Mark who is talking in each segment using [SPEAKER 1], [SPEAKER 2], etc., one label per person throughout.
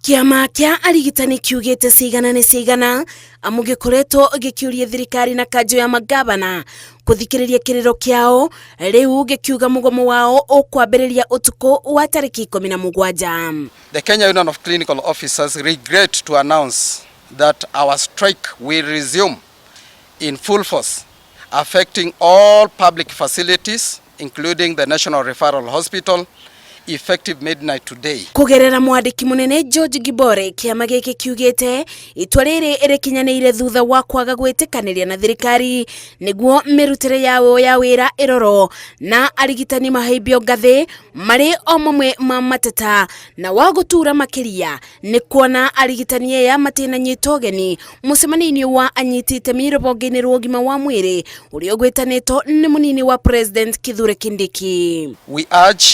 [SPEAKER 1] Kĩama kĩa arigitani kiugĩte cigana nĩ cigana amu gĩkoretwo gĩkĩũria thirikari na kanjũ ya mangavana kũthikĩrĩria kĩrĩro kĩao, rĩu gĩkiuga mũgomo wao ũkwambĩrĩria ũtukũ wa tarĩki 17.
[SPEAKER 2] The Kenya Union of Clinical Officers regret to announce that our strike will resume in full force, affecting all public facilities, including the National Referral Hospital, effective midnight today.
[SPEAKER 1] Kũgerera mwandĩki mũnene George Gibore, kĩama gĩkĩ kiugĩte itua rĩrĩ rĩkinyanĩire thutha wa kwaga gwĩtĩkanĩria na thirikari nĩguo mĩrutĩre yao ya wĩra ĩrorwo na arigitani mahaimbio ngathĩ marĩ o mamwe ma mateta na wa gũtura makĩria nĩ kuona arigitani aya matinanyitwo ũgeni mũcemanio-inĩ wa anyiti itemi rũhonge-inĩ rwa ũgima wa mwĩrĩ ũrĩa ũgwĩtanĩtwo nĩ mũnini wa President Kithure Kindiki.
[SPEAKER 2] We urge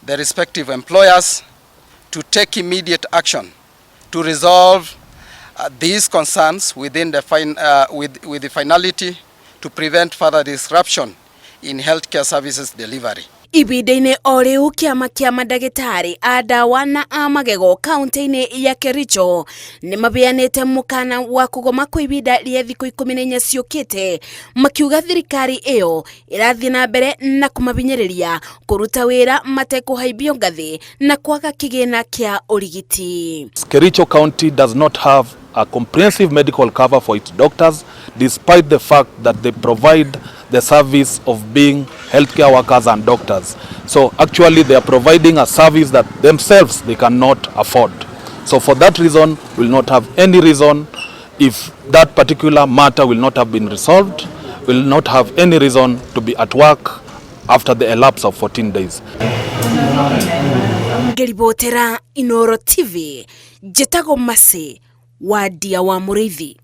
[SPEAKER 2] the respective employers to take immediate action to resolve these concerns within the fin with the finality to prevent further disruption in healthcare services delivery.
[SPEAKER 1] Ibinda-inĩ o rĩu, kĩama kĩa mandagĩtarĩ a ndawa na a magego kaunti-inĩ ya Kericho nĩ mabeanĩte mũkana wa kũgoma kwa ibinda rĩa thikũ 14 ciũkĩte, makiuga thirikari ĩyo ĩrathiĩ na mbere na kũmahinyĩrĩria kũruta wĩra matekũhaimbio ngathĩ na kwaga kĩgĩna kĩa ũrigiti.
[SPEAKER 3] Kericho County does not have a comprehensive medical cover for its doctors, despite the fact that they provide the service of being healthcare workers and doctors. So actually they are providing a service that themselves they cannot afford. So for that reason, will not have any reason, if that particular matter will not have been resolved, will not have any reason to be at work after the elapse of 14 days.
[SPEAKER 1] Ngĩribotera Inoro TV, njĩtagwo Mercy Wandia wa Mũrĩithi.